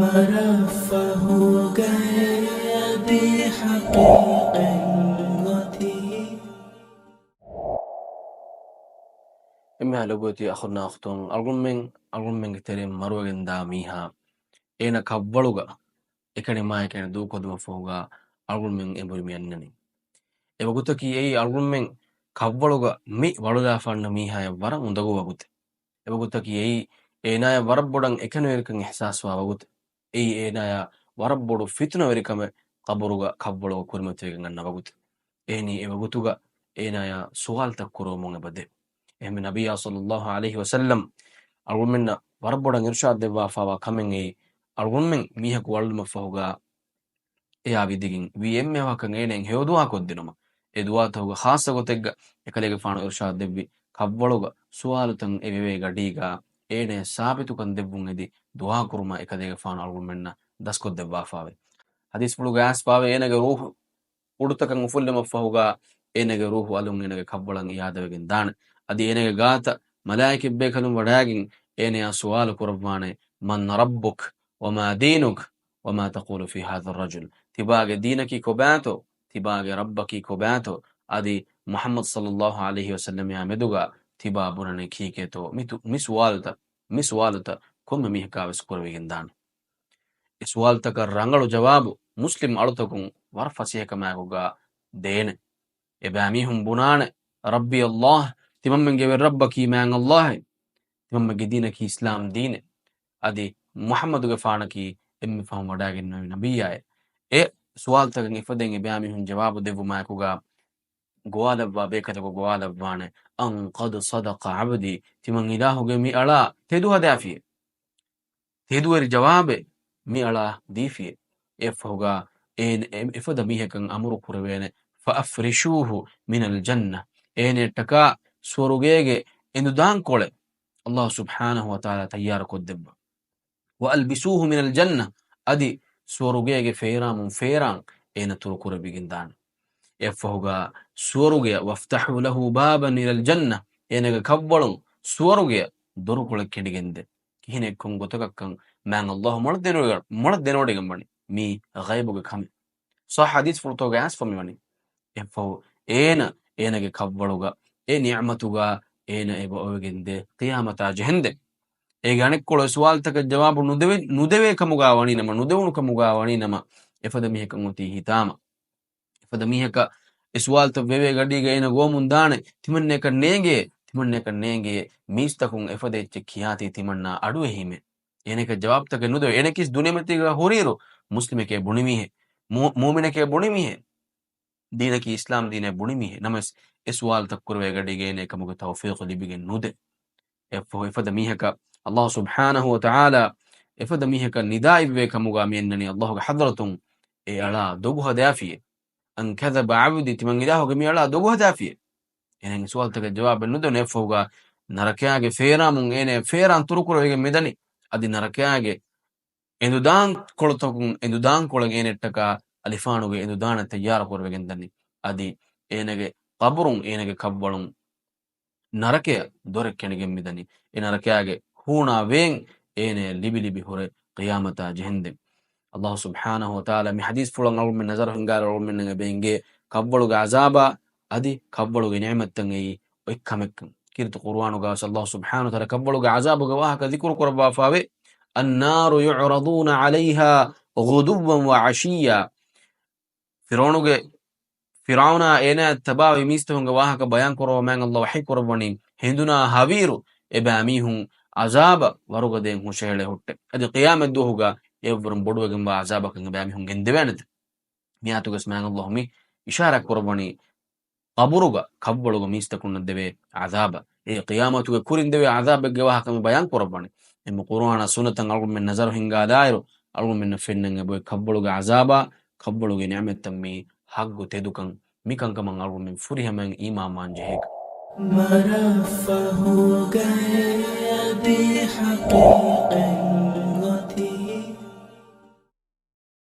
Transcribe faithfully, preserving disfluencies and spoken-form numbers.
މަރަށްފަހުގައި އަދި ޙަޤީޤަތް އޮތީ. އެންމެހާ ލޮބުވެތި އަޚުންނާ އުޚްތުން، އަޅުގަނޑުމެން، އަޅުގަނޑުމެންގެ ތެރެއިން މަރުވެގެންދާ މީހާ، އޭނަ ކަށްވަޅުގަ އެކަނި މާތްކަން ދޫކޮށްލުމަށްފަހުގަ އަޅުގަނޑުމެން އެނބުރި މި އަންނަނީ. އެވަގުތަކީ އެއީ އަޅުގަނޑުމެން ކަށްވަޅުގަ މި ވަޅުލާފަ އަންނަ މީހާޔަށް ވަރަށް އުނދަގޫ ވަގުތެއް. އެވަގުތަކީ އެއީ އޭނާޔަށް ވަރަށް ބޮޑަށް އެކަނިވެރިކަން އިޙްސާސްވާ ވަގުތެއް. އެއީ އޭނާޔަށް ވަރަށް ބޮޑު ފިތުނަވެރިކަމެއް ޤަބުރުގަ ކަށްވަޅުގަ ކުރިމަތިވެގެން އަންނަ ވަގުތެއް. އެހެނީ އެ ވަގުތުގަ އޭނާޔާ ސުވާލުތައް ކުރެވުމުން އެބަ ދޭ. އެހެންވެ ނަބިއްޔާ ޞައްލައްލާހު ޢަލައިހި ވަސައްލަމް އަޅުގަނޑުމެންނަށް ވަރަށް ބޮޑަށް އިރުޝާދު ދެއްވާފައިވާ ކަމެއް އެއީ، އަޅުގަނޑުމެން މީހަކު ވަޅުލުމަށްފަހުގަ އެޔާ ވިދިގެން ވީ އެންމެ ވަހަކަށް އޭނައަށް ހެޔޮ ދުޢާ ކޮށްދިނުމަށް. އެ ދުޢާތަކުގެ ޚާއްޞަ ގޮތެއްގަ އެކަލޭގެފާނު އިރުޝާދު ދެއްވި، ކަށްވަޅުގަ ސުވާލުތައް އެ ވެވޭ ގަޑީގަ އޭނަޔަށް ސާބިތުކަން ދެއްވުން އެދި ދުޢާ ކުރުމަށް އެކަލޭގެފާނު އަޅުގަނޑުމެންނަށް ދަސްކޮށްދެއްވާފައިވޭ. ޙަދީޘްފުޅުގަ އައިސްފައިވޭ އޭނަގެ ރޫޙު ކުޑަތަކަށް އުފުއްލުމަށްފަހުގަ އޭނަގެ ރޫޙު އަލުން އޭނަގެ ކަށްވަޅަށް އިޔާދަވެގެން ދާނެ. އަދި އޭނަގެ ގާތަށް މަލާއިކަތްބޭކަލުން ވަޑައިގެން އޭނަޔާ ސުވާލު ކުރައްވާނެ، من ربك وما دينك وما تقول في هذا الرجل؟ ތިބާގެ ދީނަކީ ކޮބާތޯ؟ ތިބާގެ ރައްބަކީ ކޮބާތޯ؟ އަދި މުޙައްމަދު ޞައްލައްލާހު ޢަލައިހި ވަސައްލަމްޔާ މެދުގަ ތިބާ ބުނަނީ ކީކޭތޯ؟ މި ތު-، މި ސުވާލުތައް، މި ސުވާލުތައް ކޮންމެ މީހަކާވެސް ކުރެވިގެން ދާނެ. އެ ސުވާލުތަކަށް ރަނގަޅު ޖަވާބު މުސްލިމް އަޅުތަކުން ވަރަށް ފަސޭހަކަމާއެކުގަ ދޭނެ. އެބައިމީހުން ބުނާނެ، ربي الله، ތިމަންމެންގެ ވެރި ރައްބަކީ މާތް ﷲ އޭ. ތިމަންމެންގެ ދީނަކީ އިސްލާމް ދީނެއް. އަދި މުޙައްމަދުގެފާނަކީ އެންމެ ފަހުން ވަޑައިގެންނެވި ނަބިއްޔާއެއް. އެ ސުވާލުތަކަށް އެފަދައިން އެބައިމީހުން ޖަވާބު ދެއްވުމާއެކުގަ ގޮވާލައްވާ ބޭކަލަކު ގޮވާލައްވާނެ، أن قد صدق عبدي، ތިމަން އިލާހުގެ މި އަޅާ ތެދު ހަދާފިޔޭ. ތެދުވެރި ޖަވާބެއް މި އަޅާ ދީފިޔޭ. އެއަށްފަހުގަ އޭނަ އެ-، އެފަދަ މީހަކަށް އަމުރު ކުރެވޭނެ، فأفرشوه من الجنة، އޭނައަށްޓަކާ ސުވަރުގޭގެ އެނދުދާންކޮޅެއް ﷲ ސުބްޙާނަހު ވަތަޢާލާ ތައްޔާރުކޮށްދެއްވާ. وألبسوه من الجنة، އަދި ސުވަރުގޭގެ ފޭރާމުން ފޭރާން އޭނަ ތުރުކުރެވިގެން ދާނެ. އެއަށްފަހުގަ ސުވަރުގެއަށް، وافتحوا له بابا إلى الجنة، އޭނަގެ ކަށްވަޅުން ސުވަރުގެއަށް ދޮރުކޮޅެއް ކެނޑިގެންދޭ. ކިހިނެއް ކޮން ގޮތަކަށްކަން މާތް ﷲ މޮޅަށް ދެނެވޮޑިގަން-، މޮޅަށް ދެނެވޮޑިގަންވަނީ؟ މީ ޣައިބުގެ ކަމެއް. ޞައްޙަ ޙަދީޘްފުޅުތަކުގަ އައިސްފަ މިވަނީ. އެއަށްފަހު އޭނަ އޭނަގެ ކަށްވަޅުގަ އެ ނިޢުމަތުގަ އޭނަ އެބަ އޮވެގެންދޭ ޤިޔާމަތާ ޖެހެންދެން. އޭގެ އަނެއްކޮޅު އެ ސުވާލުތަކަށް ޖަވާބު ނުދެވެ-، ނުދެވޭ ކަމުގަ ވަނީ ނަމަ، ނުދެވުނު ކަމުގަ ވަނީ ނަމަ، އެފަދަ މީހަކަށް އޮތީ ހިތާމަ. އެފަދަ މީހަކަށް އެ ސުވާލުތައް ވެވޭ ގަޑީގަ އޭނަ ގޮވަމުން ދާނެ، ތިމަންނައަކަށް ނޭނގޭ، ތިމަންނައަކަށް ނޭނގޭ، މީސްތަކުން އެފަދަ އެއްޗެއް ކިޔާތީ ތިމަންނަ އަޑުއެހީމޭ. އޭނައަކަށް ޖަވާބުތަކެއް ނުދެވޭ. އޭނައަކީސް ދުނިޔެމަތީގަ ހުރިއިރު މުސްލިމެކޭ ބުނި މީހެއް، މު-، މުއުމިނެކޭ ބުނި މީހެއް، ދީނަކީ އިސްލާމް ދީނޭ ބުނި މީހެއް. ނަމަވެސް އެ ސުވާލުތައް ކުރެވޭ ގަޑީގަ އޭނައަށް އެކަމުގެ ތައުފީޤު ލިބިގެން ނުދޭ. އެއަށްފަހު އެފަދަ މީހަކަށް ﷲ ސުބްޙާނަހު ވަތަޢާލާ އެފަދަ މީހަކަށް ނިދާ އިއްވޭ ކަމުގަ މި އަންނަނީ ﷲގެ ޙަޟްރަތުން، އޭ އަޅާ ދޮގު ހަދާފިޔޭ. أن كذب عبدي، ތިމަން އިލާހުގެ މި އަޅާ ދޮގު ހަދާފިޔޭ. އޭނަ އެ ސުވާލުތަކަށް ޖަވާބެއް ނުދެވުނު. އެއަށްފަހުގަ ނަރަކައިގެ ފޭރާމުން އޭނަ ފޭރާން ތުރުކުރެވިގެން މިދަނީ. އަދި ނަރަކައިގެ އެނދުދާންކޮޅުތަކުން އެނދުދާންކޮޅެއް އޭނައަށްޓަކާ އަލިފާނުގެ އެނދުދާނެއް ތައްޔާރު ކުރެވިގެން ދަނީ. އަދި އޭނަގެ ޤަބުރުން އޭނަގެ ކަށްވަޅުން ނަރަކަޔަށް ދޮރެއް ކެނޑިގެން މިދަނީ. އެ ނަރަކައިގެ ހޫނާ ވޭން އޭނަޔަށް ލިބި ލިބި ހުރެ ޤިޔާމަތާ ޖެހެންދެން. ﷲ ސުބްޙާނަހު ވަތަޢާލާ މި ޙަދީޘްފުޅަށް އަޅުގަނޑުމެން ނަޒަރު ހިންގާއިރު އަޅުގަނޑުމެންނަށް އެބަ އެނގޭ ކަށްވަޅުގެ ޢަޒާބާ އަދި ކަށްވަޅުގެ ނިޢުމަތްތައް އެއީ އޮތް ކަމެއްކަން. ކީރިތި ޤުރުއާނުގައިވެސް ﷲ ސުބްޙާނަހު ވަތަޢާލާ ކަށްވަޅުގެ ޢަޒާބުގެ ވާހަކަ ޛިކުރު ކުރައްވާފައިވޭ، النار يعرضون عليها غدوا وعشيا. ފިރުޢައުނުގެ، ފިރުޢައުނާ އޭނާ ތަބާވި މީސްތަކުންގެ ވާހަކަ ބަޔާން ކުރައްވަމޭ ﷲ ވަޙީ ކުރައްވަނީ، ހިނދުނާ ހަވީރު އެބައިމީހުން ޢަޒާބަށް ވަރުގަދައިން ހުށަހެޅޭ ހުއްޓެ. އަދި ޤިޔާމަތްދުވަހުގަ އެއަށްވުރެން ބޮޑުވެގެންވާ ޢަޒާބަކަށް އެބައިމީހުން ގެންދެވޭނެތެ. މިއާޔަތުގަސް މާތް ﷲ މި އިޝާރާތް ކުރައްވަނީ، ޤަބުރުގަ ކަށްވަޅުގަ މީސްތަކުންނަށް ދެވޭ ޢަޒާބަށް. އެ ޤިޔާމަތުގެ ކުރިން ދެވޭ ޢަޒާބެއްގެ ވާހަކަ މި ބަޔާން ކުރައްވަނީ. އެންމެ ޤުރުއާނާ ސުންނަތަށް އަޅުގަނޑުމެން ނަޒަރު ހިންގާލާއިރު، އަޅުގަނޑުމެންނަށް ފެންނަން އެބައޮތް ކަށްވަޅުގެ ޢަޒާބާ، ކަށްވަޅުގެ ނިޢުމަތްތައް މީ ހައްގު ތެދުކަން. މި ކަންކަމަށް އަޅުގަނޑުމެން ފުރިހަމައިން އީމާންވާން ޖެހޭކަން. މަރަށްފަހުގައި އަދި ޙަޤީޤަތް